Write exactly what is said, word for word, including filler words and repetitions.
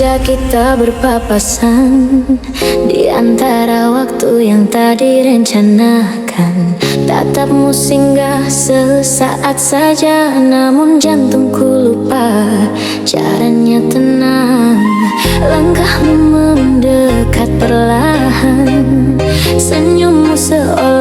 Kita berpapasan di antara waktu yang tak direncanakan. Tatapmu singgah sesaat saja, namun jantungku lupa caranya tenang. Langkahmu mendekat perlahan, senyummu seolah